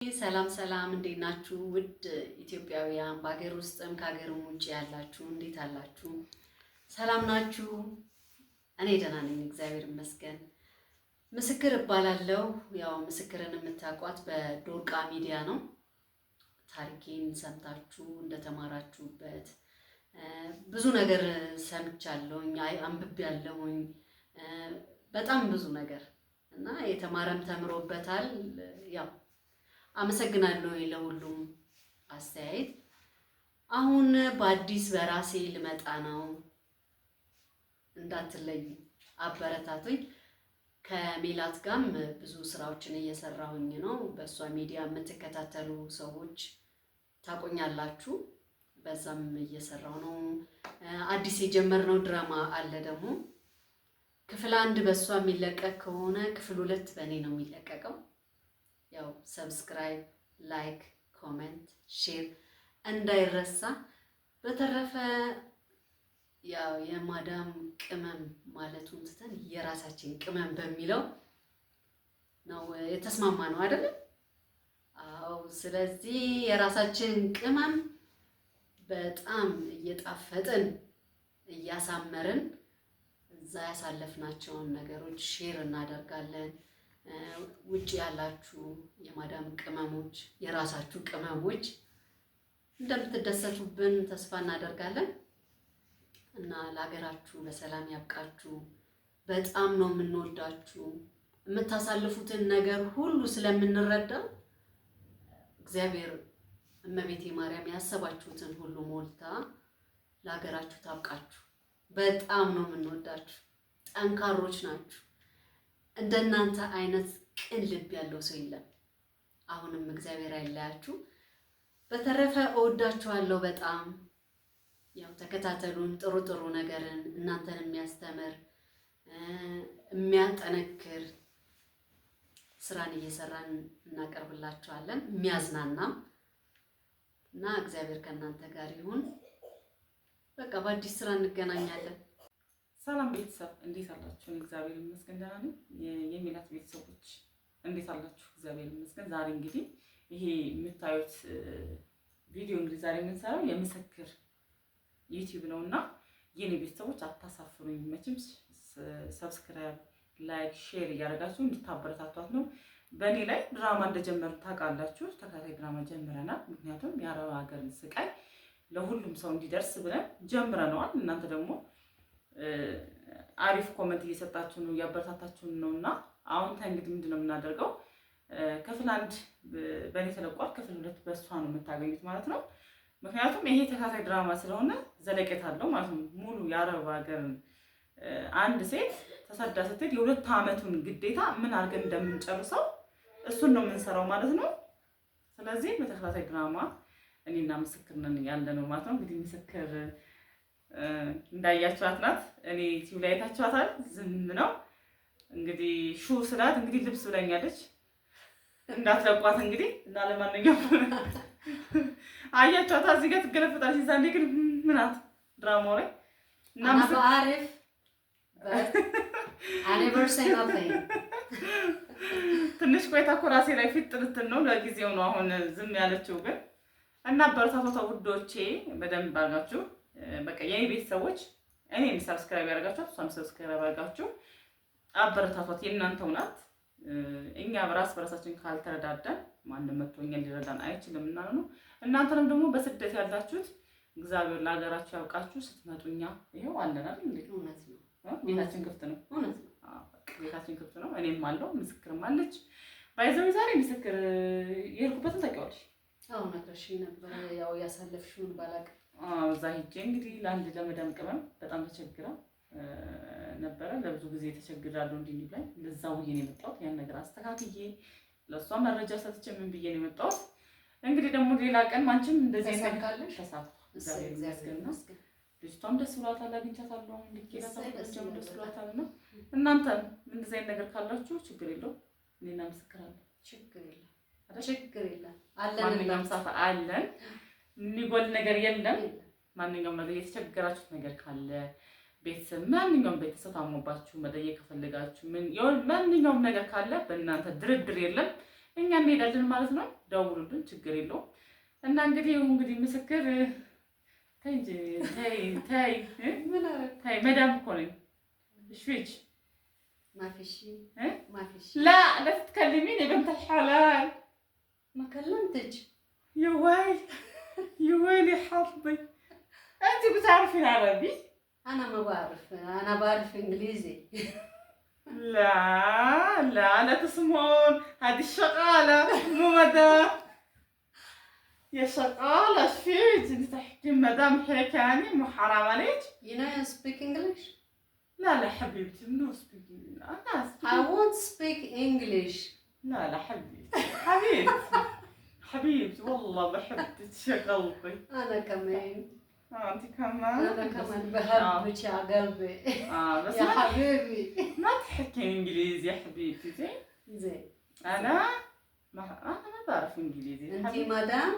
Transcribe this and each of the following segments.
ሰላም ሰላም፣ እንዴት ናችሁ? ውድ ኢትዮጵያውያን በሀገር ውስጥም ከሀገርም ውጭ ያላችሁ እንዴት አላችሁ? ሰላም ናችሁ? እኔ ደህና ነኝ፣ እግዚአብሔር ይመስገን። ምስክር እባላለሁ። ያው ምስክርን የምታውቋት በዶርቃ ሚዲያ ነው። ታሪኬን ሰምታችሁ እንደተማራችሁበት ብዙ ነገር ሰምቻለሁኝ፣ አንብቤያለሁኝ፣ በጣም ብዙ ነገር እና የተማረም ተምሮበታል። ያው አመሰግናለሁ ለሁሉም አስተያየት። አሁን በአዲስ በራሴ ልመጣ ነው፣ እንዳትለዩ፣ አበረታቱኝ። ከሜላት ጋርም ብዙ ስራዎችን እየሰራሁኝ ነው። በእሷ ሚዲያ የምትከታተሉ ሰዎች ታቆኛላችሁ። በዛም እየሰራው ነው። አዲስ የጀመርነው ድራማ አለ ደግሞ ክፍል አንድ በእሷ የሚለቀቅ ከሆነ ክፍል ሁለት በእኔ ነው የሚለቀቀው። ያው subscribe፣ like፣ comment፣ share እንዳይረሳ። በተረፈ ያው የማዳም ቅመም ማለቱን ትተን የራሳችን ቅመም በሚለው ነው የተስማማ ነው አይደለም? አዎ። ስለዚህ የራሳችን ቅመም በጣም እየጣፈጥን እያሳመርን እዛ ያሳለፍናቸውን ነገሮች share እናደርጋለን። ውጭ ያላችሁ የማዳም ቅመሞች የራሳችሁ ቅመሞች እንደምትደሰቱብን ተስፋ እናደርጋለን እና ለሀገራችሁ በሰላም ያብቃችሁ። በጣም ነው የምንወዳችሁ። የምታሳልፉትን ነገር ሁሉ ስለምንረዳ እግዚአብሔር እመቤቴ ማርያም ያሰባችሁትን ሁሉ ሞልታ ለሀገራችሁ ታብቃችሁ። በጣም ነው የምንወዳችሁ። ጠንካሮች ናችሁ። እንደናንተ አይነት ቅን ልብ ያለው ሰው የለም። አሁንም እግዚአብሔር አይለያችሁ። በተረፈ እወዳችኋለሁ በጣም። ያው ተከታተሉን። ጥሩ ጥሩ ነገርን እናንተን የሚያስተምር የሚያጠነክር ስራን እየሰራን እናቀርብላችኋለን። የሚያዝናናም እና እግዚአብሔር ከእናንተ ጋር ይሁን። በቃ በአዲስ ስራ እንገናኛለን። ሰላም ቤተሰብ እንዴት አላችሁ? እግዚአብሔር ይመስገን ደህና ነኝ። የሚላት ቤተሰቦች እንዴት አላችሁ? እግዚአብሔር ይመስገን። ዛሬ እንግዲህ ይሄ የምታዩት ቪዲዮ እንግዲህ ዛሬ የምንሰራው የምስክር ዩቲዩብ ነው እና የኔ ቤተሰቦች አታሳፍሩኝ። መቼም subscribe፣ like፣ share እያደረጋችሁ እንድታበረታቷት ነው። በእኔ ላይ ድራማ እንደጀመርን ታውቃላችሁ። ተከታታይ ድራማ ጀምረናል። ምክንያቱም የአረብ ሀገርን ስቃይ ለሁሉም ሰው እንዲደርስ ብለን ጀምረነዋል። እናንተ ደግሞ አሪፍ comment እየሰጣችሁ ነው፣ እያበረታታችሁን ነው። እና አሁን እንግዲህ ምንድን ነው የምናደርገው? ክፍል አንድ በእኔ ተለቋል። ክፍል ሁለት በእሷ ነው የምታገኙት ማለት ነው። ምክንያቱም ይሄ ተከታታይ ድራማ ስለሆነ ዘለቄታ አለው ማለት ነው። ሙሉ የአረብ ሀገርን አንድ ሴት ተሰዳ ስትሄድ የሁለት ዓመቱን ግዴታ ምን አድርገን እንደምንጨርሰው እሱን ነው የምንሰራው ማለት ነው። ስለዚህ በተከታታይ ድራማ እኔና ምስክር ነን ያለ ነው ማለት ነው። እንግዲህ ምስክር እንዳያችኋት ናት። እኔ ቲቪ ላይ አይታችኋታል። ዝም ነው እንግዲህ ሹ ስላት እንግዲህ ልብስ ብለኛለች። እንዳትለቋት እንግዲህ እና ለማንኛውም አያችኋታ እዚህ ጋር ትገለፍጣለች። ዛኔ ግን ምናት ድራማው ላይ እና አሪፍ ትንሽ ቆይታ እኮ ራሴ ላይ ፊት ጥልትን ነው። ለጊዜው ነው አሁን ዝም ያለችው ግን እና አበረታቷ ውዶቼ በደንብ አድርጋችሁ በቃ የኔ ቤተሰቦች እኔን subscribe ያደርጋችኋት እሷም subscribe ያደርጋችሁ አበረታቷት። የእናንተው ናት። እኛ በራስ በራሳችን ካልተረዳዳን ማንም መጥቶ እኛን ሊረዳን አይችልም እና ነው። እናንተንም ደግሞ በስደት ያላችሁት እግዚአብሔር ለሀገራችሁ ያብቃችሁ። ስትመጡ እኛ ይኸው አለን አይደል እንዴ? እውነት ነው። ቤታችን ክፍት ነው። እውነት ነው። ቤታችን ክፍት ነው። እኔም አለው ምስክርም አለች። ባይዘው ዛሬ ምስክር የሄድኩበትን ታውቂዋለሽ? አዎ ነግረሽኝ ነበር። ያው ያሳለፍሽውን ባላውቅም እዛ ሂጄ እንግዲህ ለአንድ ለመዳም ቅመም በጣም ተቸግራ ነበረ። ለብዙ ጊዜ ተቸግራለሁ እንዲህ እንዲህ ብላኝ ለዛ ውዬ ነው የመጣሁት። ያን ነገር አስተካክዬ ለእሷ መረጃ ሰጥቼ ምን ብዬ ነው የመጣሁት። እንግዲህ ደግሞ ሌላ ቀን አንቺም እንደዚህ ተሳካለሽ? ተሳክቷል፣ እግዚአብሔር ይመስገን። ልጅቷም ደስ ብሏታል፣ አግኝቻታለሁ። ልኬላታለሁ፣ ደስ ብሏታል። እና እናንተም እንደዚህ አይነት ነገር ካላችሁ ችግር የለውም፣ እኔና ምስክር አለን። ችግር የለም፣ ችግር የለም፣ አለን። ማንኛውም ሰዓት አለን። የሚጎል ነገር የለም። ማንኛውም ነገር የተቸገራችሁት ነገር ካለ ቤተሰብ ማንኛውም ቤተሰብ ታሞባችሁ መጠየቅ ከፈለጋችሁ ማንኛውም ነገር ካለ በእናንተ ድርድር የለም። እኛ እንሄዳለን ማለት ነው። ደውሉልን፣ ችግር የለውም። እና እንግዲህ ምስክር ተይ እንጂ ተይ ተይ ምን አደረግ? ተይ፣ መዳም እኮ ነኝ። ايش فيك؟ ما في شيء. إيه؟ ما في شيء. لا لا تتكلمين يا بنت الحلال. ما كلمتك. يا ويلي يا ويلي حظي، انت بتعرفي العربي؟ انا ما بعرف، انا بعرف انجليزي. لا لا لا تسمعون، هذه الشغالة مو مدام. يا شغالة، ايش فيك انت تحكي مدام هيك؟ يعني مو حرام عليك؟ You know I speak English. لا لا حبيبتي، no speaking، انا I speaking. won't speak English. لا لا حبيبتي حبيبتي حبيبتي، والله بحبك يا قلبي. انا كمان. اه انت كمان. انا كمان بحبك يا قلبي. اه بس يا ما حبيبي. ما تحكي انجليزي يا حبيبتي، زين؟ زين. انا ما بعرف انجليزي. انت حبيبتي. مدام.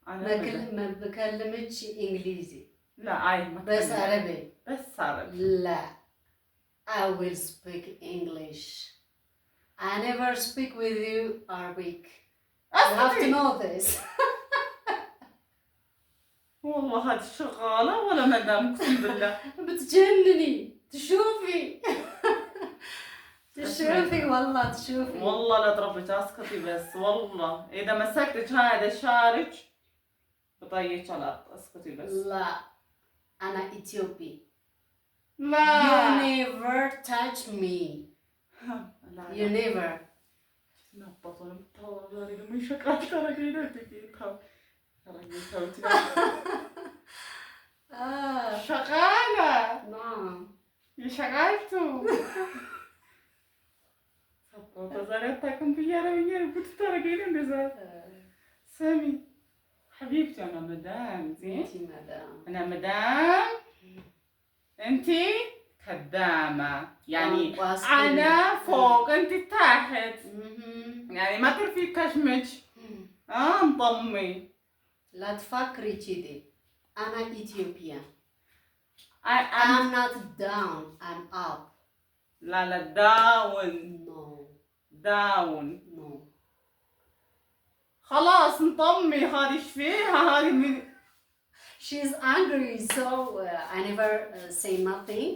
انا ما مدام. كل ما بكلمك انجليزي. لا اي ما بس تكلم. عربي. بس عربي. لا، I will speak English. I never speak with you Arabic. You have to اسكتي. know this. والله هذه الشغالة ولا مدام، اقسم بالله. بتجنني، تشوفي تشوفي، والله تشوفي. والله لا اضربك، اسكتي بس، والله اذا مسكتك هذا شارك بطيك على الارض، اسكتي بس. لا، أنا إثيوبي. لا. You never touch me. لا. You never. አባቷ ነው የምታወራው ዛሬ ደግሞ ይሸቃል። ተረገኝ ጌታው ተረገኝ። آه. شغالة. نعم. የሸቃልቱ አባቷ ዛሬ አታውቅም ብያለሁ ብዬ ጉድ ታደርገኝ ነው እንደዛ። ስሚ حبيبتي، أنا مدام، زين؟ أنت مدام. أنا مدام، أنت خدامة يعني. ቋንቋ. أنا فوق، أنت تحت. مهم. يعني ما ترفي كشمش، اه انضمي. لا تفكري كذي، أنا إثيوبيا. I'm I'm not down, I'm up. لا لا، down. No. down. No. خلاص انطمي، هذه ايش فيها هذه من She's angry, so I never say nothing.